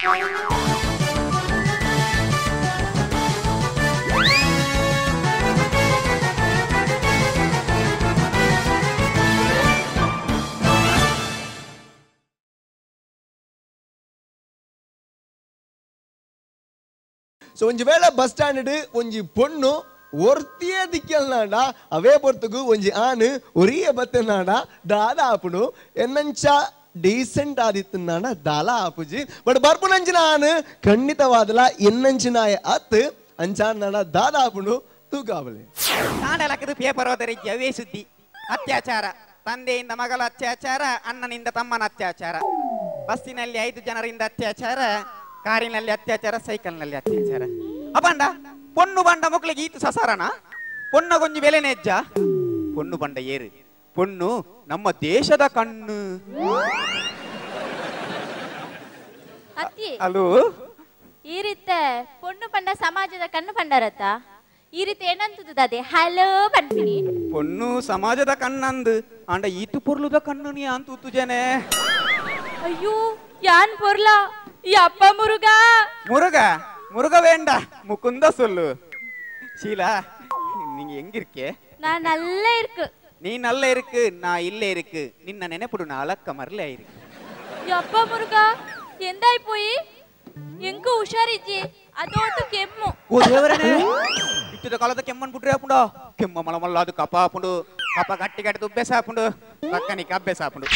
So ಒಂಜಿ ವೇಳೆ bus stand ಒಂಜಿ ಪೊಣ್ಣು ಒರ್ತಿಯೇ ದಿಕ್ಕಲ್ನಾಡ ಅವೇ ಪೊರ್ತುಗು ಒಂಜಿ ಆನು ಒರಿಯೇ ಬತ್ತನಾಡ ದಾದ ಆಪುಡು ಎನ್ನಂಚ ಡೀಸೆಂಟ್ ಆದಿತ್ತನಾಡ ದಾಲ ಆಪುಜಿ ಬಟ್ ಬರ್ಪುನಂಚಿನ ಆನು ಖಂಡಿತವಾದಲ ಎನ್ನಂಚಿನಾಯ ಅತ್ ಅಂಚಾನಾಡ ದಾದ ಆಪುಡು ತೂಕಾವಲೆ ಕಾಡಲಕ್ಕದು ಪೇಪರ್ ಹೋದರೆ ಅವೇ ಸುದ್ದಿ. ಅತ್ಯಾಚಾರ, ತಂದೆಯಿಂದ ಮಗಳ ಅತ್ಯಾಚಾರ, ಅಣ್ಣನಿಂದ ತಮ್ಮನ ಅತ್ಯಾಚಾರ, ಬಸ್ಸಿನಲ್ಲಿ 5 ಜನರಿಂದ ಅತ್ಯಾಚಾರ, ಕಾರಿನಲ್ಲಿ ಅತ್ಯಾಚಾರ, ಸೈಕಲ್ನಲ್ಲಿ ಅತ್ಯಾಚಾರ. ಅಪಂಡ ಪೊಣ್ಣು ಬಂಡ ಮಕ್ಕಳಿಗೆ ಈತು ಸಸಾರಣ ಪೊಣ್ಣ ಗೊಂಜಿ ಬೆಲೆನೆ ಹೆಜ್ಜ ಪೊಣ್ಣು ಬಂಡ ಏರು ಪೊಣ್ಣು ನಮ್ಮ ದೇಶದ ಕಣ್ಣು. ಅಲೋ ಈ ರೀತಿ ಪೊಣ್ಣು ಬಂಡ ಸಮಾಜದ ಕಣ್ಣು ಬಂಡರತ್ತ ಈ ರೀತಿ ಏನಂತದೆ ಹಲೋ ಬಂದಿನಿ ಪೊಣ್ಣು ಸಮಾಜದ ಕಣ್ಣಂದು ಅಂಡ ಈತು ಪೊರ್ಲುದ ಕಣ್ಣು ನೀ ಅಂತೂತು ಜನೆ. ಅಯ್ಯೋ ಯಾನ್ ಪೊರ್ಲ ಈ ಅಪ್ಪ ಮುರುಗ ಮುರುಗ ಮುರುಗ ವೇಂಡ ಮುಕುಂದ ಸೊಲ್ಲು. ಶೀಲಾ நீங்க எங்க இருக்கே? நான் நல்ல இருக்கு. நீ நல்ல இருக்கு, நான் இல்ல இருக்கு, நின்ன நினைப்புடு நான் அலக்க மரல இருக்கு. ಯಪ್ಪ ಮುರುಗ ಎಂದಾಯ್ ಪೋಯಿ ಎಂಕು ಹುಷಾರಿಜ್ಜಿ ಅದೋಟು ಕೆಮ್ಮು. ಓ ದೇವರನೇ ಇತ್ತದ ಕಾಲದ ಕೆಮ್ಮನ್ ಬಿಟ್ರೆ ಆಪುಂಡ ಕೆಮ್ಮ ಮಲಮಲ್ಲ ಅದು ಕಪ ಆಪುಂಡು ಕಪ ಗಟ್ಟಿ ಗಟ್ಟಿ ದುಬ್ಬೆಸ ಆಪುಂಡು ಪಕ್ಕನಿಗೆ ಅಬ್ಬೆಸ ಆಪುಂಡು.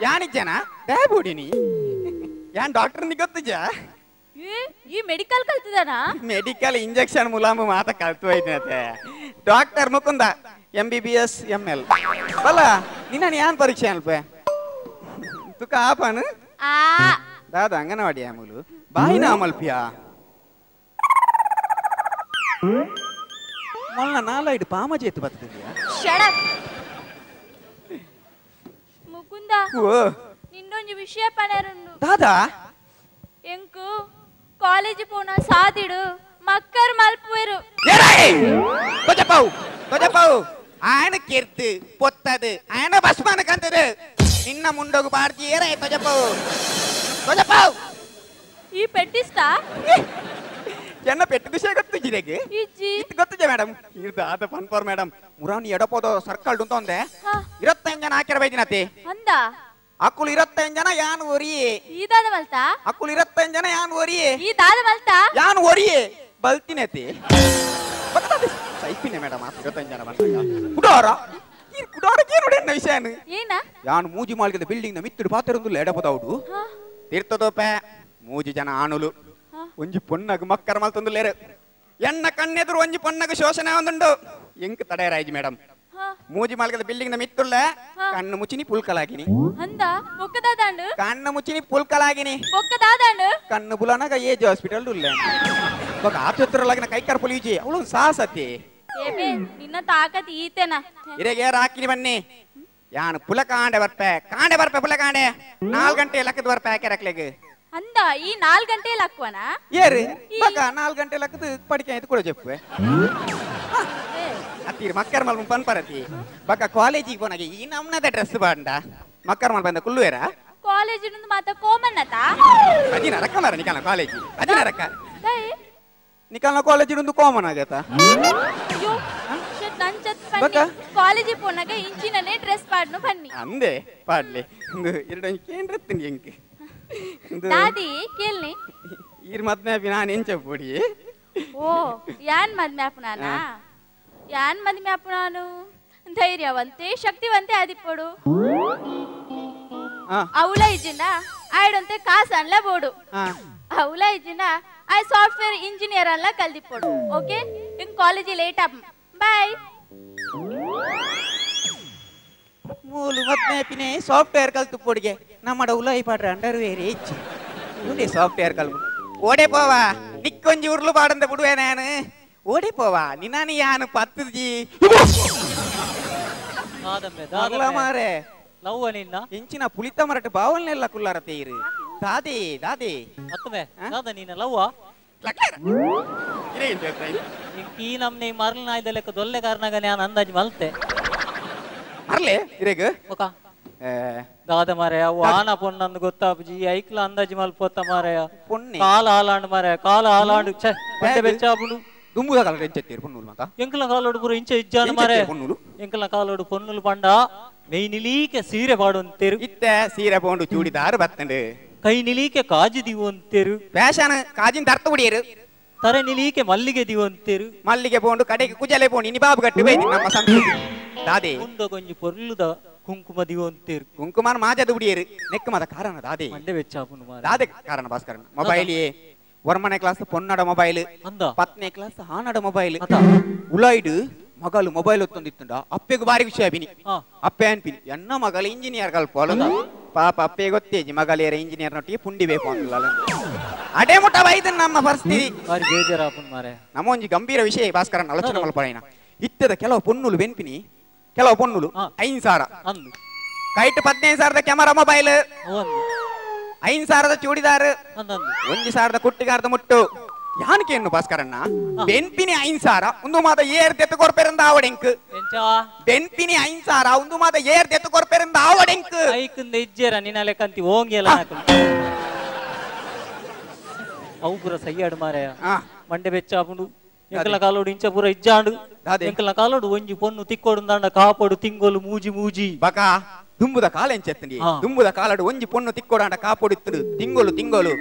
ಯಾನಿಜ್ಜನ ಡ್ಯಾಬುಡಿನಿ ಯಾನ್ ಡಾಕ್ಟರ್ ನಿ ಗೊತ್ತಿಜಾ? ಈ ಮೆಡಿಕಲ್ ಕಲ್ತಿದಾನಾ? ಮೆಡಿಕಲ್ ಇಂಜೆಕ್ಷನ್ ಮುಲಾಮು ಮಾತ ಕಲ್ತು ಹೋಯ್ತನತೆ. Doctor Mukunda MBBS ML ಬಲ್ಲ ನಿನ್ನ ಯಾನ್ ಪರೀಕ್ಷೆ ಅಲ್ಪ ತುಕ ಆಪನು ದಾದ ಅಂಗನವಾಡಿ ಆಮೂಲು ಬಾಯಿನ ಅಮಲ್ಪಿಯಾ ಮೊಲ್ಲ ನಾಲೈಡು ಪಾಮಜೇತು ಬರ್ತದಿಯಾ? Shut up Mukunda. ಓ ನಿನ್ನೊಂದು ವಿಷಯ ಪಣರುಂಡು ದಾದಾ. ಎಂಕು ಕಾಲೇಜ್ ಪೋನ ಸಾದಿಡು ಮಕ್ಕರ್ ಮಲ್ಪುವೆರು. ತೊಜಪಾವು ತೊಜಪಾವು ಆಯನ ಕಿರ್ತು ಪೊತ್ತದು ಆಯನ ಬಸ್ಮಾನ ಕಂತದು ನಿನ್ನ ಮುಂಡೋಗು ಪಾಡ್ತಿ ಏರೈ ತೊಜಪಾವು ತೊಜಪಾವು. ಈ ಪೆಟ್ಟಿಸ್ತಾ ಎನ್ನ ಪೆಟ್ಟು ವಿಷಯ ಗೊತ್ತಿಜಿರೆಗೆ ಇತ್ತು ಗೊತ್ತಿದೆ ಮೇಡಮ್. ಇರ್ದ ಆದ ಪನ್ಪೋರ್ ಮೇಡಮ್ ಮುರಾನಿ ಎಡಪೋದ ಸರ್ಕಲ್ ಉಂಟೊಂದೆ 25 ಜನ ಹಾಕ್ಯಾರ ಬೈದಿನತಿ ಅಂದ ಅಕ್ಕುಲು 25 ಜನ ಯಾನ್ ಒರಿಯೆ ಈ ದಾದ ಮಲ್ತಾ ಅಕ್ಕುಲು 25 ಜನ ಯಾನ್ ಒರಿಯೆ ಈ ದಾದ ಮಲ್ತಾ ಯಾನ್ ಒರಿಯೆ ಬಲ್ತಿನತಿ ಬಕ್ಕದ ಸೈಪಿನೆ ಮೇಡಮ್. ಆ 25 ಜನ ಬಂದಾಗ ಕುಡಾರ ಈ ಕುಡಾರ ಏನು ಎನ್ನ ವಿಷಯನು ಏನ ಯಾನ್ ಮೂಜಿ ಮಾಲ್ಗದ ಬಿಲ್ಡಿಂಗ್ ನ ಮಿತ್ತುಡು ಪಾತೆರೊಂದುಲ್ಲ ಎಡಪೋದೌಡು ತೀರ್ಥದೋಪೆ ಮೂಜಿ ಜನ ಆನುಲು ಒಂಜಿ ಪೊನ್ನಗ ಮಕ್ಕರ ಮಲ್ತೊಂದುಲ್ಲೇರು ಎನ್ನ ಕಣ್ಣೆದುರು ಒಂಜಿ ಪೊನ್ನಗ ಶೋಷಣೆ ಒಂದುಂಡು ಎಂಕ್ ತಡೆಯರಾಯ್ಜಿ ಮೇಡಮ್. ಮೂಜಿ ಮಾಲ್ಗದ ಬಿಲ್ಡಿಂಗ್ ನ ಮಿತ್ತುಲ್ಲ ಕಣ್ಣು ಮುಚ್ಚಿನಿ ಪುಲ್ಕಲಾಗಿನಿ ಅಂದ ಬೊಕ್ಕದಾದಾಂಡು ಕಣ್ಣು ಮುಚ್ಚಿನಿ ಪುಲ್ಕಲಾಗಿನಿ ಬೊಕ್ಕದಾದಾಂಡು ಕಣ್ಣು ಬುಲನಗ ಏಜ್ ಹಾಸ್ಪಿಟಲ್ ಉಲ್ಲ ಬೊಕ್ಕ ಆತುತ್ರಲಾಗಿನ ಕೈಕಾರ್ ಪುಲಿಜಿ ಅವಳು ಸಾಹಸತಿ ಏಬೆ ನಿನ್ನ ತಾಕತ್ ಈತೆನ ಇರೆಗೆ ರಾಕಿನಿ ಬನ್ನಿ ಯಾನು ಪುಲ ಕಾಂಡೆ ಬರ್ಪೆ ಕಾಂಡೆ ಬರ್ಪೆ ಪುಲ ಕಾಂಡೆ 4 ಗಂಟೆ ಲಕ್ಕದ ಬರ್ಪೆ ಹಾಕಿ ರಕ್ಲೆಗ್ ಅಂದ ಈ 4 ಗಂಟೆ ಲಕ್ವನ ಏರು ಬೊಕ್ಕ 4 ಗಂಟೆ ಲಕ್ಕದ ಪಡಿಕೆ ಆಯ್ತು ಕೂಡ ಚೆಪ್ಪೆ ಅತ್ತೀರ್ ಮಕ್ಕರ್ ಮಲ್ ಪನ್ಪರತಿ ಬಕ್ಕ ಕಾಲೇಜಿಗೆ ಪೋನಾಗ ಈ ನಮ್ನದ ಡ್ರೆಸ್ ಬಾಂಡ ಮಕ್ಕರ್ ಮಲ್ ಬಂದ ಕುಲ್ಲುವೇರ ಕಾಲೇಜ್ నుండి ಮಾತ ಕೋಮನ್ನತ ಅದಿನ ರಕ್ಕ ಮಾರ ನಿಕಾಲ ಕಾಲೇಜ್ ಅದಿನ ರಕ್ಕ ನಿಕಾಲ ಕಾಲೇಜ್ నుండి ಕೋಮನ್ ಆಗತ. ಅಯ್ಯೋ ಶಟ್ ನಂಚತ್ ಪನ್ನಿ ಕಾಲೇಜ್ ಪೋನಾಗ ಇಂಚಿನನೆ ಡ್ರೆಸ್ ಪಾಡ್ನು ಪನ್ನಿ ಅಂದೆ ಪಾಡ್ಲೆ ಇಂದು ಎರಡು ಕೇಂದ್ರತ್ತಿನಿ ಎಂಕ್ ದಾದಿ ಕೇಳ್ನಿ ಈರ್ ಮದ್ಮೆ ಆಪಿ ನಾನು ಎಂಚ ಪೋಡಿ. ಓ ಯಾನ್ ಮದ್ಮೆ ಆಪುನಾನಾ? ಯಾನ್ ಮದ್ಮೆ ಆಪುನಾನು ಧೈರ್ಯವಂತೆ ಶಕ್ತಿವಂತೆ ಆದಿಪ್ಪೋಡು ಅವಲ ಇಜ್ಜಿನ ಆಯ್ಡಂತೆ ಕಾಸನ್ಲ ಬೋಡು ಅವಲ ಇಜ್ಜಿನ I software engineer ಅಲ್ಲ ಕಲ್ದಿಪ್ಪೋಡು. Okay in college late up bye. ಮೂಲು ಮದ್ಮೆ ಆಪಿನೆ ಸಾಫ್ಟ್ವೇರ್ ಕಲ್ತು ಪೋಡಿಗೆ ನಮ್ಮಡ ಉಲಾಯಿ ಪಾಡ್ರ ಅಂಡರ್ ವೇರ್ ಇಜ್ಜಿ ಉಂಡೆ ಸಾಫ್ಟ್ವೇರ್ ಕಲ್ಪು ಓಡೆ ಪೋವಾ ನಿಕ್ಕೊಂಜಿ ಉರ್ಲು ಪಾಡಂದ ಬಿಡುವೆ ನಾನು ಓಡಿ ಪೋವಾ ನಿನ್ನಾನಿ ಯಾನು ಪತ್ತುಜಿ ಮಾರೆ ಲವ್ವ ನಿನ್ನ ಇಂಚಿನ ಪುಳಿತ ಮರಟ ಬಾವಲ್ನೆಲ್ಲ ಕುಲ್ಲಾರ ತೇರು ದಾದಿ ದಾದಿ ಅತ್ತಮೆ ದಾದ ನೀನ ಲವ್ವ ಈ ನಮ್ನೆ ಮರಲ್ ನಾಯ್ದ ಲೆಕ್ಕ ದೊಲ್ಲೆ ಕಾರಣಗ ನಾನು ಅಂದಾಜು ಮಲ್ತೆ ಮರ್ಲೆ ಇರೇಗ ಒಕ ದಾದ ಮಾರಾಯ ವಾನ ಪೊಣ್ಣಂದು ಗೊತ್ತಾಪುಜಿ ಐಕ್ಲ ಅಂದಾಜಿ ಮಲ್ಪೊತ್ತ ಮಾರಾಯ ಪೊಣ್ಣೆ ಕಾಲ ಆಲಾಂಡ್ ಮಾರಾಯ ಕಾಲ ಆಲಾಂಡ್ ಛೆ ಮಂಡೆ ಬೆಚ್ಚಾಪುಂಡು ದುಂಬುದ ಕಾಲಡ್ ಎಂಚೆತ್ತೇರು ಪೊಣ್ಣುಲು ಮಾತ ಎಂಕಲ್ನ ಕಾಲೋಡು ಪೂರ ಇಂಚ ಇಜ್ಜಾನ ಮಾರಾಯ ಪೊಣ್ಣುಲು ಎಂಕಲ್ನ ಕಾಲೋಡು ಪೊಣ್ಣುಲು ಪಂಡ ಮೆಯ್ ನಿಲೀಕೆ ಸೀರೆ ಪಾಡೊಂತೇರು ಇತ್ತೆ ಸೀರೆ ಪೋಂಡು ಚೂಡಿದಾರು ಬತ್ತಂಡು ಕೈ ನಿಲೀಕೆ ಕಾಜಿ ದಿವೊಂತೇರು ಫ್ಯಾಷನ್ ಕಾಜಿನ ದರ್ತ ಉಡಿಯರು ತರೆ ನಿಲೀಕೆ ಮಲ್ಲಿಗೆ ದಿವೊಂತೇರು ಮಲ್ಲಿಗೆ ಪೋಂಡು ಕಡೆಗೆ ಕುಜಲೆ ಪೋಂಡು ಇನಿ ಬಾಬು ಕಟ್ಟಿ ಬೈದಿ ನಮ್ಮ ಸಂಸ್ಕೃತಿ ದಾದೆ ಮುಂದ ಕೊಂಜಿ ಪೊರ್ಲುದ ಕುಂಕುಮ ದಿವೊಂತೇರು ಕುಂಕುಮನ ಮಾಜದ ಉಡಿಯರು ನೆಕ್ಕ ಮದ ಕಾರಣ ದಾದೆ ಮಂಡೆ ಬೆಚ್ಚಾಪುಂಡು ಮಾರಾಯ ದಾದೆ ಕಾರಣ ಭಾಸ್ಕರನ್ ಮೊಬೈಲ್ ಒರ್ಮನೆ ಕ್ಲಾಸ್ ಪೊನ್ನಡ ಮೊಬೈಲ್ ಅಂದ ಪತ್ನೇ ಕ್ಲಾಸ್ ಆನಡ ಮೊಬೈಲ್ ಅತ ಉಲಾಯ್ಡು ಮಗಳು ಮೊಬೈಲ್ ಒತ್ತೊಂದಿತ್ತುಂಡ ಅಪ್ಪೆಗು ಬಾರಿ ಖುಷಿ ಆಪಿನಿ ಅಪ್ಪೆ ಅನ್ಪಿನಿ ಎನ್ನ ಮಗಳು ಇಂಜಿನಿಯರ್ ಕಲ್ಪೋಲ ಪಾಪ ಅಪ್ಪೆ ಗೊತ್ತೇಜಿ ಮಗಳೇರ ಇಂಜಿನಿಯರ್ ನೊಟ್ಟಿಗೆ ಪುಂಡಿ ಬೇಕು ಅಂದ್ಲಲ್ಲ ಅಡೆ ಮುಟ್ಟ ಬೈದ ನಮ್ಮ ಪರಿಸ್ಥಿತಿ ಬಾರಿ ಬೇಜಾರಾಪುಂಡು ಮಾರಾಯ ನಮ್ಮ ಒಂಜಿ ಗಂಭೀರ ವಿಷಯ ಭಾಸ್ಕರನ್ ಆಲೋಚನೆ ಮಲ್ಪಡೈನ ಇತ್ತದ ಕೆಲವು ಪೊನ್ನುಲು ಬೆನ್ಪಿನಿ ಕೆಲವು ಪೊನ್ನುಲು 5,000 ಅಂದು ಕೈಟ್ 15,000 ಕ್ಯಾಮರಾ ಮೊಬೈಲ್ 5,000 ಚೂಡಿದಾರ್ 1,000 ಕುಟ್ಟಿಗಾರದ ಮುಟ್ಟು ಯಾನಕೇನು ಭಾಸ್ಕರಣ್ಣ ಬೆನ್ಪಿನಿ 5,000 ಒಂದು ಮಾತ ಏರ್ ದೆತ್ತು ಕೊರ್ಪೆರಂದ ಆವಡೆಂಕ್ ಬೆನ್ಪಿನಿ 5,000 ಒಂದು ಮಾತ ಏರ್ ದೆತ್ತು ಕೊರ್ಪೆರಂದ ಆವಡೆಂಕ್ ಐಕಂದ ಇಜ್ಜೇರ ನಿನ್ನಲೆ ಕಂತಿ ಓಂಗಿಯಲ್ಲ ಅವು ಪೂರ ಸಯ್ಯಾಡು ಮಾರಾಯ ಮಂಡೆ ಬೆಚ್ಚಾಪುಂಡು ಎಂಕಲ್ನ ಕಾಲೋಡು ಇಂಚ ಪೂರ ಇಜ್ಜಾಂಡು ಎಂಕಲ್ನ ಕಾಲೋಡು ಒಂಜಿ ಪೊನ್ನು ತಿಕ್ಕೋಡು ದಾಂಡ ಕಾಪೋಡು ತಿಂಗೋಲು ಮೂಜಿ ಮೂಜಿ ಬಕಾ ದುಂಬುದ ಕಾಲ ಎಂಚೆತ್ತಂಡಿ ದುಂಬುದ ಕಾಲಡು ಒಂಜಿ ಪೊನ್ನು ತಿಕ್ಕೋಡಾಂಡ ಕಾಪೋಡಿತ್ತಡು ತಿಂಗೋಲು ತಿಂಗೋಲು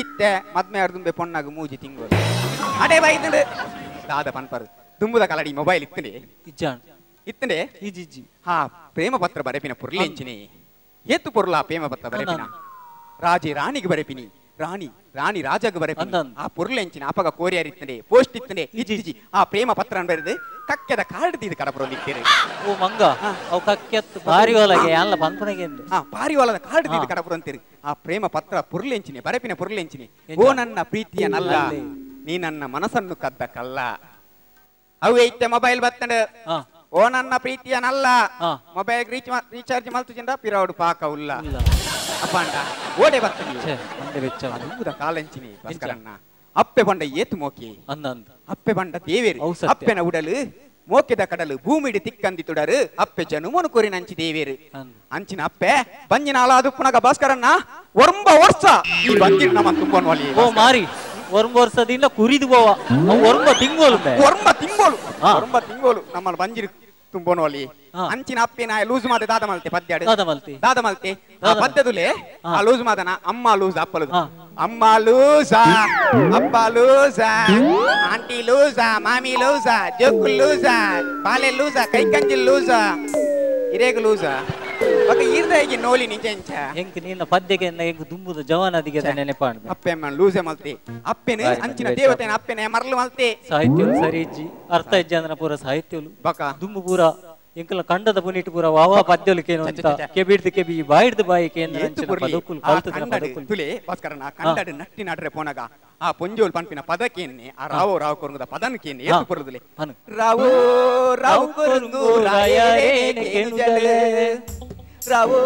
ಇತ್ತೆ ಮದ್ಮೆ ದುಂಬೆ ಪೊನ್ನಾಗ ಮೂಜಿ ತಿಂಗೋಲು ಅಡೆ ಬೈದುಂಡು ದಾದ ಪನ್ಪರು ದುಂಬುದ ಕಾಲಡಿ ಮೊಬೈಲ್ ಇತ್ತಂಡೆ ಇಜ್ಜಾಂಡು ಇತ್ತಂಡೆ ಇಜ್ಜಿ ಹಾ ಪ್ರೇಮ ಪತ್ರ ಬರೆಪಿನ ಪೊರ್ಲೆಂಚಿನಿ ಏತು ಪೊರ್ಲ ಪ್ರೇಮ ಪತ್ರ ಬರೆಪಿನ ರಾಜೆ ರಾಣಿಗೆ ಬರೆಪಿನಿ ರಾಣಿ ರಾಣಿ ರಾಜಾಗ ಬರೆಪಿನಿ ಆ ಪೊರ್ಲೆಂಚಿನ ಅಪಗ ಕೋರಿಯರ್ ಇತ್ತಂಡೆ ಪೋಸ್ಟ್ ಇತ್ತಂಡೆ ಇಜ್ಜಿ ಆ ಪ್ರೇಮ ಪತ್ರ ಬರೆದು ಕಕ್ಕೆದ ಕಾರ್ಡ್ ತೀದು ಕಡಪುರೊಂದಿತ್ತೇರು ಓ ಮಂಗ ಅವು ಕಕ್ಕೆತ್ತು ಪಾರಿವಾಲಗೆ ಅಲ್ಲ ಪನ್ಪುನಗೆ ಆ ಪಾರಿವಾಲದ ಕಾರ್ಡ್ ತೀದು ಕಡಪುರಂತೀರಿ ಆ ಪ್ರೇಮ ಪತ್ರ ಪೊರ್ಲೆಂಚಿನಿ ಬರೆಪಿನ ಪೊರ್ಲೆಂಚಿನಿ ಓ ನನ್ನ ಪ್ರೀತಿಯ ನಲ್ಲ ನೀ ನನ್ನ ಮನಸ್ಸನ್ನು ಕದ್ದ ಕಲ್ಲ ಅವು ಇತ್ತೆ ಮೊಬೈಲ್ ಬತ್ತಂಡು ಓ ನನ್ನ ಪ್ರೀತಿಯ ನಲ್ಲ ಮೊಬೈಲ್ ರೀಚಾರ್ಜ್ ಮಲ್ತು ಚಿಂದ ಪಿರೌಡು ಪಾಕ ಉಲ್ಲ ಅಪ್ಪಾಂಡ ಓಡೆ ಬತ್ತಂಡಿ ದುಂಬುದ ಕಾಲಂಚಿನಿ ಭಾಸ್ಕರಣ್ಣ ಅಪ್ಪೆ ಬಂಡ ಏತು ಮೋಕಿ ಅಪ್ಪೆ ಬಂಡ ದೇವೇರು ಅಪ್ಪೆನ ಉಡಲು ಮೋಕೆದ ಕಡಲು ಭೂಮಿಡಿ ತಿಕ್ಕಂದಿ ತುಡರು ಅಪ್ಪೆ ಜನುಮನು ಕೊರಿನಂಚಿ ದೇವೇರು ಅಂಚಿನ ಅಪ್ಪೆ ಬಂಜಿನ ಅಲಾದುಪ್ಪುನಗ ಭಾಸ್ಕರಣ್ಣ ಒರಂಬ ವರ್ಷ ಈ ಬಂಜಿನ ನಮ್ಮ ತುಂಬನು ಒಲಿ ಓ ಮಾರಿ ಒರಂಬ ವರ್ಷದಿಂದ ಕುರಿದು ಬೋವ ಒರಂಬ ತಿಂಗೋಲು ಒರಂಬ ತಿಂಗೋಲು ಒರಂಬ ತಿಂಗೋಲು ನಮ್ಮ ಬಂಜಿರು ತುಂಬೋನು ಒಲಿ ಅಂಚಿನ ಅಪ್ಪೆನ ಲೂಸ್ ಮಾತೆ ದಾದ ಮಲ್ತೆ ಪದ್ಯಾಡು ದಾದ ಮಲ್ತೆ ದಾದ ಮಲ್ತೆ ಆ ಪದ್ಯದುಲೆ ಆ ಲೂಸ್ ಮಾತನ ಅಮ್ಮ ಲೂಸ್ ಅಪ್ಪ ಲೂಸ್ ಅಮ್ಮ ಲೂಸಾ ಅಪ್ಪ ಲೂಸಾ ಆಂಟಿ ಲೂಸಾ ಮಾಮಿ ಲೂಸಾ ಜೋಕು ಲೂಸಾ ಬಾಲೆ ಲೂಸಾ ಕೈ ಕಂಜಿ ಲೂಸಾ ಇರೇಗ ಲೂಸಾ ಬಕ ಈರ್ದಾಗಿ ನೋಲಿ ನಿಜ ಎಂಚ ಎಂಕ್ ನಿನ್ನ ಪದ್ಯಕ್ಕೆ ಎಂಕ್ ದುಂಬುದ ಜವಾನದಿಗೆ ನೆನಪಾಂಡು ಅಪ್ಪೆ ಅಮ್ಮ ಲೂಸೆ ಮಲ್ತೆ ಅಪ್ಪೆನ ಅಂಚಿನ ದೇವತೆನ ಅಪ್ಪೆನ ಮರಲು ಮಲ್ತೆ ಸಾಹಿತ್ಯಲು ಸರಿ ಇಜ್ಜಿ ಅರ್ಥ ಇಜ್ಜಿ ಅಂದ್ರ ಪೂರ ಸಾಹಿತ್ಯಲು ಬಕ ದುಂಬು ಪೂರ ಎಂಕಲ ಕಂಡದ ಪುನಿಟ್ ಪೂರ ವಾವಾ ಪದ್ಯಲು ಕೇನು ಅಂತ ಕೆಬಿಡ್ದು ಕೆಬಿ ಬಾಯಿಡ್ದು ಬಾಯಿ ಕೇಂದ್ರ ಪದಕುಲು ಕಲ್ತದ ಪದಕುಲು ತುಲೆ ಭಾಸ್ಕರನ ಕಂಡಡು ನಟ್ಟಿ ನಡ್ರೆ ಪೋನಗ ಆ ಪೊಂಜೋಲ್ ಪನ್ಪಿನ ಪದಕೇನೆ ಆ ರಾವೋ ರಾವ್ ಕೊರುಂಗುದ ಪದನ ಕೇನೆ ಏತು ಪೊರುದುಲೆ ರಾವೋ ರಾವ್ ಕೊರುಂಗು ರಾಯರೇ ಕೇನುಜಲೆ ರಾವೋ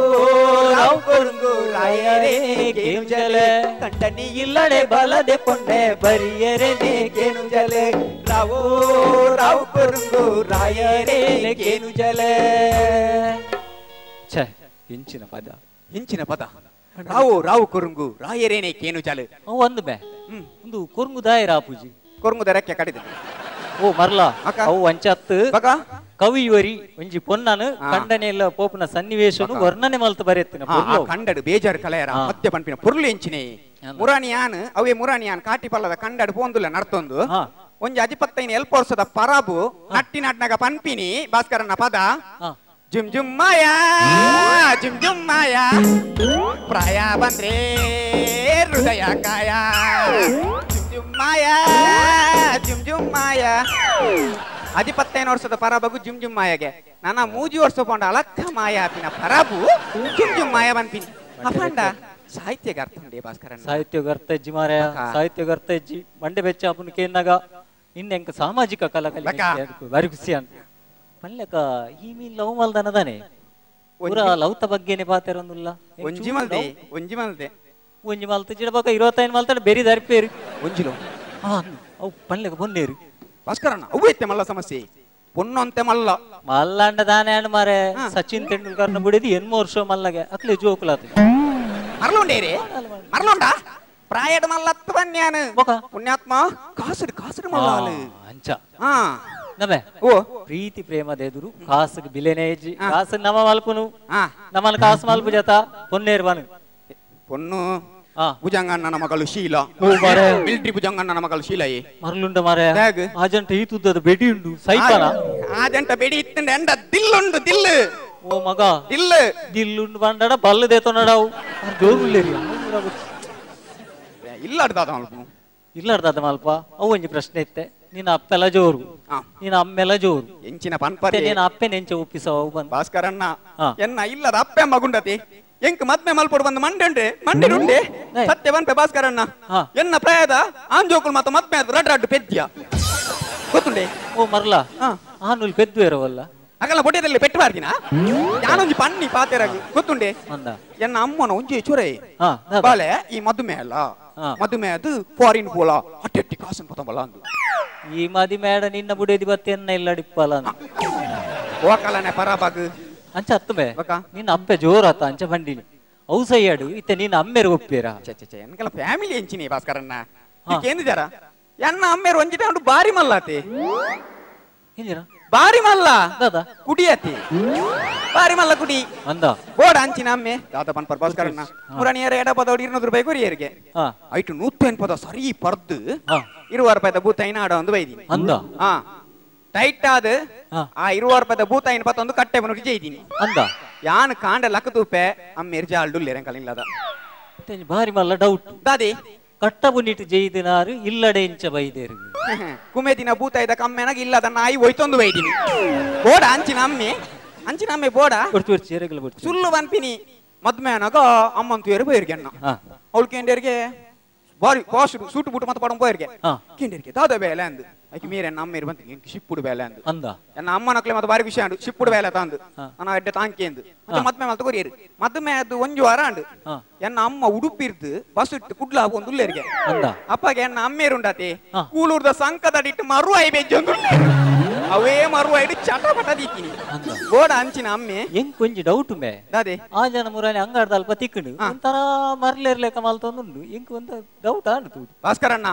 ರಾವ್ ಕೊರುಂಗು ರಾಯರೇ ಕೇನುಜಲೆ ಕಂಡನಿ ಇಲ್ಲಡೆ ಬಲದೆ ಪೊಂಡೆ ಬರಿಯರೇ ಕೇನುಜಲೆ ರಾವೋ ರಾವ್ ಕೊರುಂಗು ರಾಯರೇ ಕೇನುಜಲೆ ಛೆ ಇಂಚಿನ ಪದ ಇಂಚಿನ ಪದ ರಾವು ರಾವು ಕೊರುಂಗು ರಾಯರೇನೆ ಕೇನುಜಲೆ ಒಂದು ಬೇ ಒಂದು ಕೊರುಂಗು ದಾಯರ ಆಪುಜಿ ಕೊರುಂಗು ದರಕ್ಕೆ ಕಡಿದೆ ಓ ಮರ್ಲಾ ಅವು ವಂಚತ್ತು ಕವಿಯವರಿ ಒಂಜಿ ಪೊನ್ನನು ಕಂಡನೆಲ್ಲ ಪೋಪುನ ಸನ್ನಿವೇಶನು ವರ್ಣನೆ ಮಲ್ತು ಬರೆತ್ತಿನ ಕಂಡಡು ಬೇಜಾರು ಕಲೆಯರ ಮಧ್ಯ ಪನ್ಪಿನ ಪೊರ್ಲು ಎಂಚಿನೆ ಮುರಾಣಿಯಾನ್ ಅವೇ ಮುರಾಣಿಯಾನ್ ಕಾಟಿ ಪಲ್ಲದ ಕಂಡಡು ಪೋಂದುಲ್ಲ ನರ್ತೊಂದು ಒಂಜಿ ಅಜಿಪತ್ತೈನ ಎಲ್ಪ ವರ್ಷದ ಪರಬು ನಟ್ಟಿ ನಟ್ನಾಗ ಪನ್ಪಿನಿ ಭಾಸ್ಕರನ ಪದ ಜುಮ್ ಜುಮ್ ಮಾಯಾ ಜುಮ್ ಜುಮ್ ಮಾಯಾ ಪ್ರಾಯ ಬಂದ್ರೆ ಹೃದಯ ಕಾಯ ಜುಮ್ ಜುಮ್ ಮಾಯಾ ಜುಮ್ ಜುಮ್ ಮಾಯಾ ಅಧಿಪತ್ತೈನ ವರ್ಷದ ಪರಬಗು ಜುಮ್ ಜುಮ್ ಮಾಯಗೆ ನನ್ನ ಮೂಜಿ ವರ್ಷ ಪೋಂಡ ಅಲಕ್ಕ ಮಾಯ ಆಪಿನ ಪರಬು ಜುಮ್ ಜುಮ್ ಮಾಯ ಬನ್ಪಿನಿ ಅಪಂಡ ಸಾಹಿತ್ಯಗೆ ಅರ್ಥ ಉಂಡೆ ಭಾಸ್ಕರಣ್ಣ ಸಾಹಿತ್ಯಗೆ ಅರ್ಥ ಇಜ್ಜಿ ಮಾರಾಯ ಸಾಹಿತ್ಯಗೆ ಅರ್ಥ ಇಜ್ಜಿ ಮಂಡೆ ಬೆಚ್ಚ ಅಪುನ ಕೇನಾಗ ಇನ್ನು ಸಾಮಾಜಿಕ ಕಲಕಲಿ ಬಾರಿ ಖುಷಿ ಅಂತ ಪಲ್ಲಕ ಈ ಮೀನ್ ಲವ್ ಮಲ್ದನದಾನೆ ಪೂರ ಲವ್ತ ಬಗ್ಗೆನೆ ಪಾತೆರೊಂದುಲ್ಲ ಒಂಜಿ ಮಲ್ದೆ ಒಂಜಿ ಮಲ್ದೆ ಒಂಜಿ ಮಲ್ತ ಜಿಡಬಕ 25 ಮಲ್ತಡ ಬೇರಿ ದರ್ಪೇರು ಒಂಜಿಲೋ ಅವು ಪಲ್ಲಕ ಬೊನ್ನೇರು ಭಾಸ್ಕರಣ್ಣ ಅವು ಇತ್ತೆ ಮಲ್ಲ ಸಮಸ್ಯೆ ಪೊಣ್ಣಂತೆ ಮಲ್ಲ ಮಲ್ಲಂಡ ದಾನೆ ಅಂಡ್ ಮಾರೆ ಸಚಿನ್ ತೆಂಡೂಲ್ಕರ್ ನ ಬುಡಿದಿ ಎನ್ಮ ವರ್ಷ ಮಲ್ಲಗೆ ಅಕ್ಲೆ ಜೋಕುಲಾತ ಮರಲುಂಡೇರಿ ಮರಲುಂಡ ಪ್ರಾಯದ ಮಲ್ಲತ್ತು ಬನ್ಯಾನು ಪುಣ್ಯಾತ್ಮ ಕಾಸುಡು ಕಾಸುಡು ಮಲ್ಲಾಲು ಅಂಚ ನಮೆ ಓ ಪ್ರೀತಿ ಪ್ರೇಮದ ಎದುರು ಕಾಸುಗೆ ಬಿಲೆನೇ ಇಜ್ಜಿ ಕಾಸು ನಮ ಮಲ್ಪುನು ನಮ್ಮನ ಕಾಸು ಮಲ್ಪು ಜತ ಪೊನ್ನೇರು ಬನು ಪೊನ್ನು ಭುಜಂಗಣ್ಣನ ಮಗಳು ಶೀಲಾ ಮಿಲಿಟರಿ ಭುಜಂಗಣ್ಣನ ಮಗಳು ಶೀಲಾ ಮರಲುಂಡ ಮಾರೆ ಆಜಂಟ ಈ ತುದ್ದದ ಬೆಡಿ ಉಂಡು ಸೈಪನ ಆಜಂಟ ಬೆಡಿ ಇತ್ತಂಡ ಎಂಡ ದಿಲ್ಲುಂಡು ದಿಲ್ಲು ಓ ಮಗ ದಿಲ್ಲು ದಿಲ್ಲುಂಡು ಬಂಡಡ ಬಲ್ಲು ದೇತೊನಡವು ಜೋರುಲ್ಲೇರಿ ಇಲ್ಲಾಡ್ದಾದ ಮಲ್ಪ ಇಲ್ಲಾಡ್ದಾದ ಮಲ್ಪ ಅವು ಒಂಜಿ ಪ್ರಶ್ನೆ ಇತ್ತೆ ನಿನ್ನ ಅಪ್ಪೆಲ್ಲ ಜೋರು ನಿನ್ನ ಅಮ್ಮೆಲ್ಲ ಜೋರು ಎಂಚಿನ ಪನ್ಪರೆ ನಿನ್ನ ಅಪ್ಪೆ ನೆಂಚ ಒಪ್ಪಿಸವು ಬಂದು ಭಾಸ್ಕರಣ್ಣ ಎನ್ನ ಇಲ್ಲದ ಅಪ್ಪೆ ಮಗುಂಡತಿ ಎಂಕ್ ಮದ್ಮೆ ಮಲ್ಪೊಡು ಬಂದು ಮಂಡೆ ಉಂಡೆ ಮಂಡೆ ಉಂಡೆ ಸತ್ಯ ಬನ್ಪೆ ಭಾಸ್ಕರಣ್ಣ ಎನ್ನ ಪ್ರಾಯದ ಆಂಜೋಕುಲ್ ಮಾತ ಮದ್ಮೆ ಅದು ರಡ್ ರಡ್ಡು ಪೆದ್ಯ ಗೊತ್ತುಂಡೆ ಓ ಮರ್ಲ ಆನುಲ್ ಪೆದ್ದು ಇರವಲ್ಲ ಅಗಲ ಬೊಡೆದಲ್ಲಿ ಪೆಟ್ಟು ಬಾರ್ದಿನ ಯಾನೊಂಜಿ ಪನ್ನಿ ಪಾತೆರಾಗಿ ಗೊತ್ತುಂಡೆ ಎನ್ನ ಅಮ್ಮನ ಒಂಜಿ ಚೊರೆ ಬಾಲೆ ಈ ಮದುಮೆ ಅಲ್ಲ ಮದುಮೆ ಅದು ಫಾರಿನ್ ಪೋಲ ಅಟ್ಟೆಟ್ಟಿ ಕಾಸನ್ ಪತಂಬಲ ಅಂದು ಈ ಮದಿಮೇಡ ನಿನ್ನ ಬುಡೇದಿ ಬತ್ತೆ ಎನ್ನ ಇಲ್ಲ ಡಿಪ್ಪಲ ಹೋಕಲನೆ ಪರಬಾಗ್ ಅಂಚ ಅತ್ತುಮೆ ನಿನ್ನ ಅಪ್ಪೆ ಜೋರಾತ ಅಂಚ ಬಂಡಿನಿ ಅವು ಸೈಯಾಡು ಇತ್ತೆ ನಿನ್ನ ಅಮ್ಮೇರು ಒಪ್ಪೇರ ಎನ್ಕೆಲ್ಲ ಫ್ಯಾಮಿಲಿ ಎಂಚಿನಿ ಭಾಸ್ಕರಣ್ಣ ಕೇಂದ್ರ ಎನ್ನ ಅಮ್ಮೇರು ಒಂಜಿಟ ಉಂಟು ಬಾರಿ ಮಲ್ಲಾತಿ ಬಾರಿ ಮಲ್ಲ ಕುಡಿಯತಿ ಬಾರಿ ಮಲ್ಲ ಕುಡಿ ಅಂದ ಬೋಡ ಅಂಚಿನ ಅಮ್ಮೆ ದಾದ ಪನ್ಪರ್ ಭಾಸ್ಕರಣ್ಣ ಮುರಾಣಿಯರ ಎಡಪದ 200 ರೂಪಾಯಿ ಕೊರಿಯರಿಗೆ ಐಟು 180 ಸರಿ ಪರ್ದು 20 ರೂಪಾಯಿದ ಬೂತಾಯಿನ ಆಡ ಒಂದು ಬೈದಿನಿ ಅಂದ ಟೈಟ್ ಆದ ಆ 20 ರೂಪಾಯಿದ ಬೂತಾಯಿನ ಪತ್ತೊಂದು ಕಟ್ಟೆ ಬನ್ನು ಜೈದಿನಿ ಅಂದ ಯಾನ್ ಕಾಂಡ ಲಕ್ಕ ತೂಪೆ ಅಮ್ಮೇರ್ ಜಾಲ್ಡು ಲೆರಂಕಲಿಲ್ಲದ ಬಾರಿ ಮಲ್ಲ ಡೌಟ್ ದಾದಿ ಕಟ್ಟ ಬುನ್ನಿಟ್ಟು ಜೈದಿನಾರು ಇಲ್ಲಡೆ ಇಂಚ ಬೈದೇರು ಕುಮೆದಿನ ಬೂತಾಯಿದ ಕಮ್ಮೆನಾಗ ಇಲ್ಲದ ನಾಯಿ ಒಯ್ತೊಂದು ಬೈದಿನಿ ಬೋಡ ಅಂಚಿನ ಅಮ್ಮೆ ಅಂಚಿನ ಅಮ್ಮೆ ಬೋಡ ಸುಳ್ಳು ಬನ್ಪಿನಿ ಮದ್ಮೇನಾಗ ಅಮ್ಮಂತೇರು ಬೈರ್ಗೆ ಅಣ್ಣ ಅವಳು ಕೇಂಡೇರಿಗೆ ಬಾರಿ fast suit boot ಮತ್ತೆ ಪಡಂ ಪೋಯಿರ್ಗೆ ಕೇಂಡೇರಿಗೆ ದಾದ ಬೇಲೆ ಅಂದು ಐಕೆ ಮೀರೆ ಎನ್ನ ಅಮ್ಮೇರು ಬಂತು ಎಂಕ್ ಶಿಪ್ಪುಡು ಬೇಲೆ ಅಂದು ಅಂದ ಎನ್ನ ಅಮ್ಮನಕ್ಲೆ ಮತ್ತೆ ಬಾರಿ ಖುಷಿ ಅಂಡು ಶಿಪ್ಪುಡು ಬೇಲೆ ತಂದು ನಾನು ಅಡ್ಡೆ ತಾಂಕಿ ಅಂದು ಮತ್ತೆ ಮದ್ಮೆ ಮಲ್ತ ಕೊರಿಯರು ಮದ್ಮೆ ಅದು ಒಂಜು ವಾರ ಅಂಡು ಎನ್ನ ಅಮ್ಮ ಉಡುಪಿರ್ದು ಬಸ್ ಇಟ್ಟು ಕುಡ್ಲ ಒಂದು ಉಲ್ಲೇರಿಗೆ ಅಪ್ಪಗೆ ಎನ್ನ ಅಮ್ಮೇರುಂಡಾತಿ ಕೂಲೂರ್ದ ಸಂಕದಡಿಟ್ಟು ಮರುವಾಯಿ ಬೆಜ್ಜೊಂದು ಅವೇ ಮರುವಾಯಿಡು ಚಟಪಟ ದೀತೀನಿ ಗೋಡ ಅಂಚಿನ ಅಮ್ಮೆ ಎಂಕ್ ಒಂಜಿ ಡೌಟ್ ಮೇ ದಾದೆ ಆ ಜನ ಮುರಾನಿ ಅಂಗಾಡ್ದ ಅಲ್ಪ ತಿಕ್ಕುಂಡು ಒಂಥರ ಮರ್ಲೇರ್ಲೆಕ್ಕ ಮಲ್ತೊಂದುಂಡು ಎಂಕ್ ಒಂದು ಡೌಟ್ ಆಂಡು ಭಾಸ್ಕರಣ್ಣ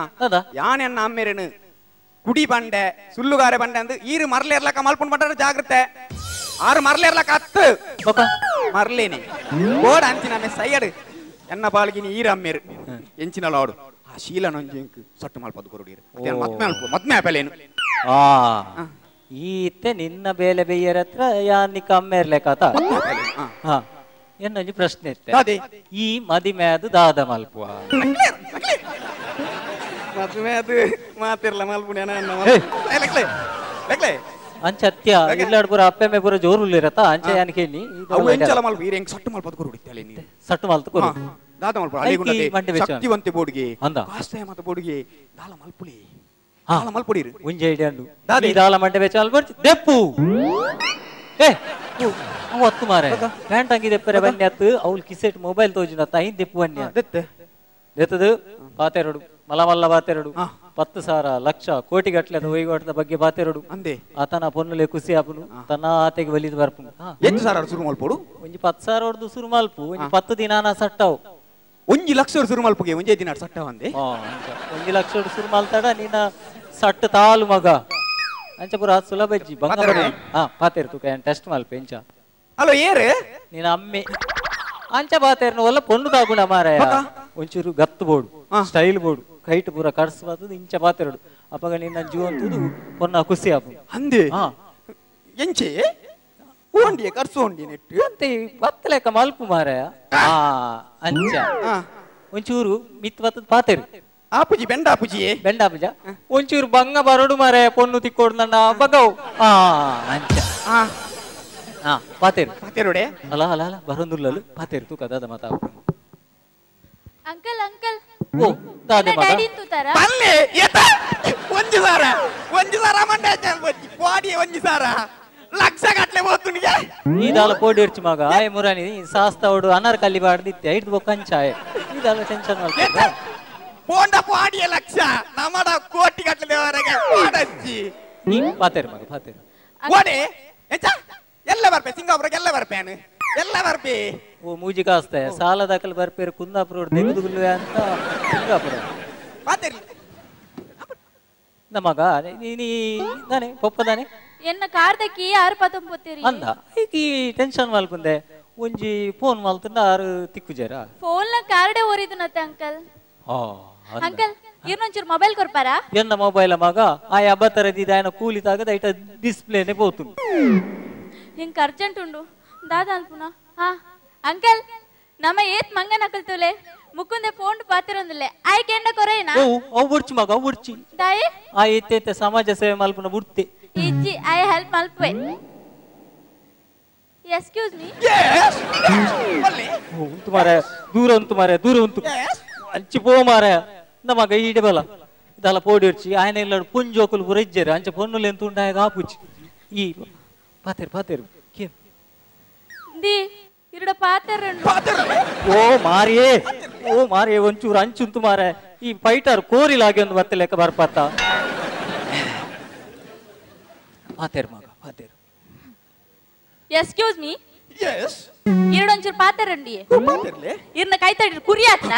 ಯಾನೆನ್ನ ಅಮ್ಮೇರೇನು ಕುಡಿ ಬಂಡೆ ಸುಳ್ಳುಗಾರೆ ಬಂಡೆ ಅಂದು ಈರು ಮರ್ಲೇರ್ಲಕ್ಕ ಮಲ್ಪುಂಡು ಬಂಡ ಜಾಗ್ರತೆ ಆರು ಮರ್ಲೇರ್ಲಕ್ಕ ಅತ್ತು ಮರ್ಲೇನೆ ಗೋಡ ಅಂಚಿನ ಅಮ್ಮೆ ಸೈಯಡು ಎನ್ನ ಪಾಲ್ಗಿನಿ ಈರು ಅಮ್ಮೇರು ಎಂಚಿನ ಲಾಡು ಆ ಶೀಲನೊಂಜಿ ಎಂಕ್ ಸಟ್ಟು ಮಲ್ಪದ್ದು ಕೊರುಡೀರು ಮದ್ಮೆ ಅಲ್ಪ ಮದ್ಮೆ ಆಪಲೇನು ಆ ಈತೆ ನಿನ್ನ ಬೇಲೆ ಬೇಯರ ಹತ್ರ ಯಾನಿಕ ಅಮ್ಮೇರ್ಲೆಕಾತ എന്നೊಂಜಿ ಪ್ರಶ್ನೆ ಇತ್ತೆ ಈ ಮದಿಮೆ ಅದು ದಾದ ಮಲ್ಪುವ ಮದುವೆ ಅದು ಮಾತಿರ್ಲ ಮಲ್ಪುಣ ಅಂಚತ್ಯ ಇಲ್ಲಾಡ್ ಪೂರ ಅಪ್ಪೆಮ್ಮೆ ಪೂರ ಜೋರುಲ್ಲಿರತ್ತ ಅಂಚೆ ಯಾನಕೇನಿ ಸಟ್ಟು ಮಲ್ಪದ ಕೊರುಡಿತ್ತಲೆ ನೀ ಸಟ್ಟು ಮಲ್ತು ಕೊರು ದಾದ ಮಲ್ಪ ಅಲೆಗುಂಡದೆ ಶಕ್ತಿವಂತೆ ಬೋಡಿಗೆ ಕಾಸ್ತೆ ಮತ ಬೋಡಿಗೆ ದಾಲ ಮಲ್ಪುಲಿ ದಾಲ ಮಲ್ಪುಡಿರು ಒಂಜಿ ಐಡಿಯಾ ಉಂಡು ಈ ದಾಲ ಮಂಡೆ ಬೆಚ್ಚ ಅಲ್ಬರ್ಚಿ ದೆಪ್ಪು ಏ ಅವು ಅತ್ತು ಮಾರೆ ಪ್ಯಾಂಟ್ ಅಂಗಿ ದೆಪ್ಪರೆ ಬನ್ನಿ ಅತ್ತು ಅವ್ಲು ಕಿಸೆಟ್ ಮೊಬೈಲ್ ತೋಜಿನ ಐನ್ ದೆಪ್ಪು ಬನ್ನಿ ದೆತ್ತೆ ದೆತ್ತದು ಪಾತೆರಡು ಮಲ ಮಲ್ಲ ಬಾತೆರಡು 10,000 ಲಕ್ಷ ಕೋಟಿ ಗಟ್ಟಲೆ ವಹಿವಾಟದ ಬಗ್ಗೆ ಬಾತೆರಡು ಅಂದೆ ಆತನ ಪೊನ್ನುಲೆ ಖುಷಿ ಆಪುನು ತನ್ನ ಆತೆಗೆ ಒಲಿದು ಬರ್ಪುನು ಎಷ್ಟು ಸಾವಿರ ಸುರು ಮಲ್ಪೋಡು ಒಂಜಿ 10,000 ಹೊಡೆದು ಸುರು ಮಲ್ಪು ಒಂಜಿ 10 ದಿನ ಸಟ್ಟವು 1 ಲಕ್ಷ ಸುರು ಮಲ್ಪುಗೆ ಒಂಜೇ ದಿನ ಸಟ್ಟವು ಅಂದೆ 1 ಲಕ್ಷ ಸುರು ಮಲ್ತಾಡ ನಿನ್ನ ಸಟ್ಟು ತಾಲು ಮಗ ಅಂಚ ಪೂರ ಸುಲಭ ಇಜ್ಜಿ ಬಂಗಾರ ಹಾ ಪಾತೇರು ತುಕ ಟೆಸ್ಟ್ ಮಲ್ಪು ಎಂಚ ಹಲೋ ಏರು ನಿನ್ನ ಅಮ್ಮೆ ಅಂಚ ಬಾತೇರ್ನ ಒಲ್ಲ ಪೊನ್ನು ತಾಗುಣ ಮಾರಾಯ ಒಂಚೂರು ಗತ್ತು board style board kite ಪೂರ ಕರ್ಸ್ ಬಾತದ ಇಂಚ ಬಾತೆರಡು ಅಪಗ ನಿನ್ನ ಜೀವಂತುದು ಪೊನ್ನ ಖುಷಿ ಆಪು ಅಂದೆ ಎಂಚೆ ಓಂಡಿಯ ಕರ್ಸು ಓಂಡಿ ನೆಟ್ಟು ಅಂತೆ ಬತ್ತಲೆಕ್ಕ ಮಲ್ಪು ಮಾರಾಯ ಆ ಅಂಚ ಒಂಚೂರು ಮಿತ್ ಬತ್ತದ ಪಾತೆರು ಆಪುಜಿ ಬೆಂಡಾಪುಜಿ ಬೆಂಡಾಪುಜ ಒಂಚೂರು ಬಂಗ ಬರೋಡು ಮಾರಾಯ ಪೊನ್ನು ತಿಕ್ಕೋಡು ನನ್ನ ಬಗವು ಆ ಅಂಚ ಹಾ ಪಾತೇರು ಪಾತೇರುಡೆ ಅಲ್ಲ ಅಲ್ಲ ಅಲ್ಲ ಬರೋದುಲ್ಲಲು ಪಾತೇರು ತೂಕ ದಾದ ಮಾತಾ ಅಂಕಲ್ ಅಂಕಲ್ ಓ ದಾದೆ ಮಗ ಡ್ಯಾಡಿ ತೂತಾರ ಬಲ್ಲೆ ಏತ ಒಂಜಿ ಸಾರ ಒಂಜಿ ಸಾರ ಮಂಡೆ ಚಲ್ ಬಜ್ಜಿ ಪಾಡಿ ಒಂಜಿ ಸಾರ ಲಕ್ಷ ಗಟ್ಲೆ ಹೋತುನಿಗೆ ಈ ದಾಲ ಪೋಡಿರ್ಚಿ ಮಗ ಆಯ್ ಮುರಾನಿ ಸಾಸ್ತಾವಡು ಅನಾರ್ ಕಲ್ಲಿ ಬಾಡ್ದಿತ್ತೆ ಐದು ಬೊಕ್ಕಂಚಾಯ ಈ ದಾಲ ಟೆನ್ಷನ್ ಮಲ್ಪೆ ಪೋಂಡ ಪಾಡಿಯ ಲಕ್ಷ ನಮಡ ಕೋಟಿ ಗಟ್ಲೆ ದೇವರಗೆ ಪಾಡಜ್ಜಿ ನೀ ಪಾತೇರು ಮಗ ಪಾತೇರು. ಓಡೆ ಎಂಚ ಎಲ್ಲ ಬರ್ಪೆ ಸಿಂಗಾಪುರಕ್ಕೆ ಎಲ್ಲ ಬರ್ಪೇನು ಎಲ್ಲ ಬರ್ಪೆ ಓ ಮೂಜಿ ಕಾಸ್ತೆ ಸಾಲ ದಾಖಲೆ ಬರ್ಪೇರು ಕುಂದಾಪುರ ದೆಗುದುಗುಲ್ವೆ ಅಂತ ಸಿಂಗಾಪುರ ಮಾತಾಡ್ಲಿ ನಮಗ ನೀನಿ ದಾನೆ ಪೊಪ್ಪದಾನೆ ಎನ್ನ ಕಾರ್ದಕ್ಕಿ ಯಾರು ಪತ್ತೊಂಬತ್ತೀರಿ ಅಂದ ಈ ಟೆನ್ಷನ್ ಮಲ್ಪುಂದೆ ಒಂಜಿ ಫೋನ್ ಮಲ್ತಂದ ಆರು ತಿಕ್ಕುಜೇರಾ ಫೋನ್ ನ ಕಾರ್ಡೆ ಓರಿದುನತ್ತೆ ಅಂಕಲ್ ಅಂಕಲ್ ಇರ್ನೊಂಚೂರು ಮೊಬೈಲ್ ಕೊರ್ಪಾರಾ ಎನ್ನ ಮೊಬೈಲ್ ಮಗ ಆ ಅಬತರದಿದ ఆయన ಕೂಲಿ ತಾಗದ ಐಟ ಡಿಸ್ಪ್ಲೇನೆ ಪೋತು ಇಂಕ ಅರ್ಜೆಂಟ್ ಉಂಡು ದಾದ ಅನ್ಪುನ ಹಾ ಅಂಕಲ್ ನಮ್ಮ ಏತ್ ಮಂಗ ನಕಲ್ತುಲೆ ಮುಕ್ಕುಂದೆ ಫೋನ್ ಪಾತಿರೊಂದುಲೆ ಆಯ್ ಕೆಂಡ ಕೊರೇನಾ ಓ ಅವು ಬುಡ್ಚಿ ಮಗ ಅವು ಬುಡ್ಚಿ ದಾಯೆ ಆ ಏತೇತೆ ಸಮಾಜ ಸೇವೆ ಮಲ್ಪುನ ಬುಡ್ತೆ ಇಜ್ಜಿ I help Malpe excuse me Yes ಒಲ್ಲೆ ಉಂಟು ಮಾರೆ ದೂರ ಉಂಟು ಮಾರೆ ದೂರ ಉಂಟು ಅಂಚಿ ಪೋ ಮಾರೆ ನಮಗ ಈಡೆ ಬಲ ಇದೆಲ್ಲ ಪೋಡಿರ್ಚಿ ఆయన ಇಲ್ಲಡು ಪುಂಜೋಕುಲು ಪೂರ ಇಜ್ಜೆರು ಅಂಚೆ ಪೊನ್ನುಲು ಎಂತ ಉಂಡಾಗ ಆಪುಚಿ ಈ ಪಾತೇರು ಪಾತೇರು ಕೇನ್ the ಇರುಡ ಪಾತೇರು ಓ ಮಾರಿಯೇ ಓ ಮಾರಿಯೇ ಒಂಚೂರು ಅಂಚುಂತು ಮಾರೆ ಈ ಫೈಟರ್ ಕೋರಿಲಾಗಿ ಒಂದು ಬತ್ತೆ ಲೆಕ್ಕ ಬರ್ಪಾತ ಪಾತೇರು ಮಗ ಪಾತೇರು excuse me S ಇರುಡೊಂಚೂರು ಪಾತೇರಂಡಿ ಪಾತೇರ್ಲೆ ಇರ್ನ ಕೈ ತಡಿ ಕುರಿ ಆತ್ನ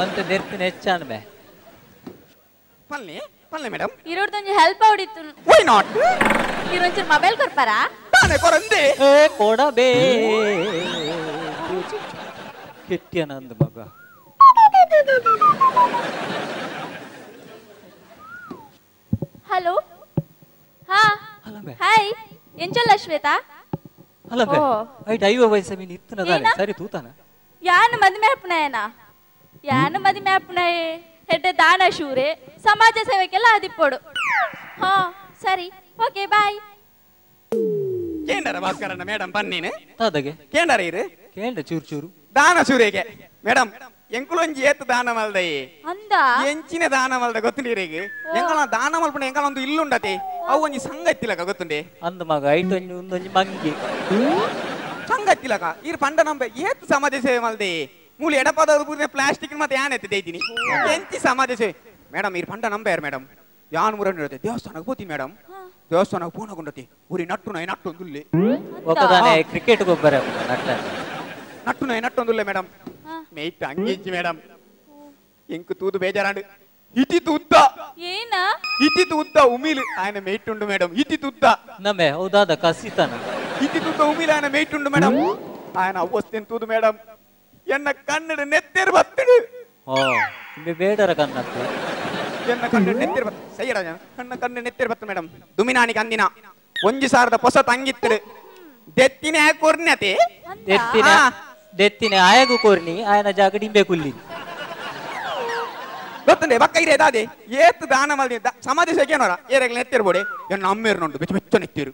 ಒಂತೆ ನೆರ್ತಿನ ಹೆಚ್ಚಾನ್ ಬೇ ಪಲ್ಲೆ ಪಲ್ಲೆ ಮೇಡಮ್ ಇರುಡ್ದೊಂಜಿ ಹೆಲ್ಪ್ ಆವಡಿತ್ತು why not ಇರೊಂಚೂರು mobile ಕೊರ್ಪಾರಾ ತಾನೆ ಕೊರಂದೆ ಏ ಕೊಡಬೇ ಕೆಟ್ಟಿಯನಂದ ಮಗ ಹಲೋ ಹಾ ಹಾಯ್ ಎಂಚಲ್ಲ ಶ್ವೇತಾ ಅಲ್ಲ ಬೇ ಐಟ್ ಐವ ವಯಸ್ಸ ಮೀನ್ ಇತ್ತನದಾನೆ ಸರಿ ತೂತಾನ ಯಾನು ಮದುವೆ ಅಪ್ಪನಯನ ಯಾನು ಮದುವೆ ಅಪ್ಪನಯೇ ಹೆಡ್ಡೆ ದಾನ ಶೂರೆ ಸಮಾಜ ಸೇವೆಗೆಲ್ಲ ಅದಿಪ್ಪೋಡು ಹಾ ಸರಿ ಓಕೆ ಬಾಯ್ ಕೇಂದ್ರ ಭಾಸ್ಕರಣ್ಣ ಮೇಡಮ್ ಬನ್ನಿನ ತಾದಗೆ ಕೇಂದ್ರ ಇರು ಕೇಂದ್ರ ಚೂರು ಚೂರು ದಾನ ಶೂರೆಗೆ ಮೇಡಮ್ ಎಂಕುಲೊಂಜಿ ಏತ್ ದಾನ ಮಲ್ದಯಿ ಅಂದ ಎಂಚಿನ ದಾನ ಮಲ್ದ ಗೊತ್ತುಂಡಿರಿಗೆ ಎಂಕಲ ದಾನ ಮಲ್ಪುಣ ಎಂಕಲ ಒಂದು ಇಲ್ಲುಂಡತೆ ಅವು ಒಂಜಿ ಸಂಘ ಇತ್ತಿಲಕ ಗೊತ್ತುಂಡೆ ಅಂದ ಮಗ ಐಟ್ ಒಂಜಿ ಒಂದೊಂಜಿ ಮಂಗಿ ಸಂಘ ಇತ್ತಿಲಕ ಇರ್ ಪಂಡ ನಂಬೆ ಏತ್ ಸಮಾಜ ಸೇವೆ ಮಲ್ದೆ ಮೂಲು ಎಡಪದ ಪೂರ್ಣ ಪ್ಲಾಸ್ಟಿಕ್ ಮತ್ತೆ ಯಾನ್ ಎತ್ತಿ ದೈತೀನಿ ಎಂಚಿ ಸಮಾಜ ಸೇವೆ ಮೇಡಮ್ ಇರ್ ಪಂಡ ನಂಬೆಯಾರ್ ಮೇಡಮ್ ಯಾನ್ ಮುರನ್ ಇರುತ್ತೆ ದೇವಸ್ಥಾನಕ್ಕೆ ಹೋಗ್ತೀನಿ ಮೇಡಮ್ ದೇವಸ್ಥಾನಕ್ಕೆ ಪೋನಗುಂಡತಿ ಊರಿ ನಟ್ಟು ನಾಯಿ ನಟ್ಟು ಒಂದುಲ್ಲೆ ಒಕ್ಕದಾನೆ ಕ್ರಿಕೆಟ್ ಗೊಬ್ಬರ ನಟ್ಟ ನಟ್ಟು ನಾಯಿ ನಟ್ಟು ಒಂದುಲ್ಲೆ ಮೇಡಮ್ ಮೇಯ್ತ ಅಂಗಿಂಚಿ ಮೇಡಮ್ ಎಂಕು ತೂದು ಬೇಜಾರಾಂಡು ಇತಿ ತುದ್ದ ಏನ ಇತಿ ತುದ್ದ ಉಮಿಲ್ ఆయన ಮೇಯ್ಟುಂಡು ಮೇಡಮ್ ಇತಿ ತುದ್ದ ನಮ್ಮೆ ಹೌದಾದ ಕಸಿತನ ಇತಿ ತುದ್ದ ಉಮಿಲ್ ఆయన ಮೇಯ್ಟುಂಡು ಮೇಡಮ್ ఆయన ಅವ್ವಸ್ತೇನ್ ತೂದು ಮೇಡಮ್ ಎನ್ನ ಕನ್ನಡ ನೆತ್ತೆರು ಬತ್ತಡು ಓ ಇಂಬೆ ಬೇಡರ ಕನ್ನತ್ತು ಎನ್ನ ಕಣ್ಣು ನೆತ್ತಿರ್ ಬತ್ತ ಸೈಯರಾಜ ಕಣ್ಣ ಕಣ್ಣು ನೆತ್ತಿರ್ ಬತ್ತ ಮೇಡಮ್ ದುಮಿನಾನಿಗೆ ಅಂದಿನ ಒಂಜಿ ಸಾರದ ಪೊಸ ತಂಗಿತ್ತಡು ದೆತ್ತಿನ ಕೊರ್ನತೆ ದೆತ್ತಿನ ದೆತ್ತಿನ ಆಯಗು ಕೊರ್ನಿ ಆಯನ ಜಾಗ ಡಿಂಬೆ ಕುಲ್ಲಿ ಗೊತ್ತುಂಡೆ ಬಕ್ಕ ಇರೇ ದಾದೆ ಏತ್ ದಾನ ಮಲ್ದಿ ಸಮಾಜ ಸೇಕೇನೋರ ಏರೆಗ್ಲ ನೆತ್ತಿರ್ ಬೋಡೆ ಎನ್ನ ಅಮ್ಮೇರು ನೋಡು ಬೆಚ್ಚ ಬೆಚ್ಚ ನೆತ್ತಿರು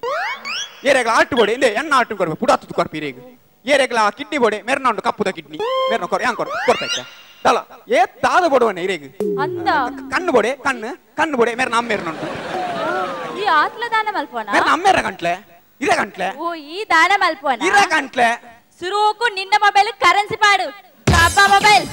ಏರೆಗ್ಲ ಆಟು ಬೋಡೆ ಇಂದೆ ಎನ್ನ ಆಟು ಕೊರ್ಬೆ ಪುಡಾತು ಕೊರ್ಪಿ ಇರೇಗು ಏರೆಗ್ಲ ಕಿಡ್ನಿ ಬೋಡೆ ಮೆರ್ನ ಉಂಡು ಕಪ್ಪುದ ಕಿಡ್ನಿ ಮೆರ್ನ ಕೊರ್ ಯಾನ್ ಕೊರ್ ಕೊರ್ಪೈತ ದಲ ಏತ್ ದಾದ ಬೋಡುವನೆ ಇರೇಗು ಅಂದ ಕಣ್ಣು ಬೋಡೆ ಕಣ್ಣು ಕಣ್ಣು ಬೋಡೆ ಮೆರ್ನ ಅಮ್ಮೇರು ನೋಡು ಈ ಆತ್ಲ ದಾನ ಮಲ್ಪೋನ ಮೆರ್ನ ಅಮ್ಮೇರ ಗಂಟ್ಲೆ ಇರ ಗಂಟ್ಲೆ ಓ ಈ ದಾನ ಮಲ್ಪೋನ ಇರ ಗಂಟ್ಲೆ ಸುರುಕು ನಿನ್ನ ಮೊಬೈಲ್ ಕರೆನ್ಸಿ ಪಾಡು ಕಾಪಾ ಮೊಬೈಲ್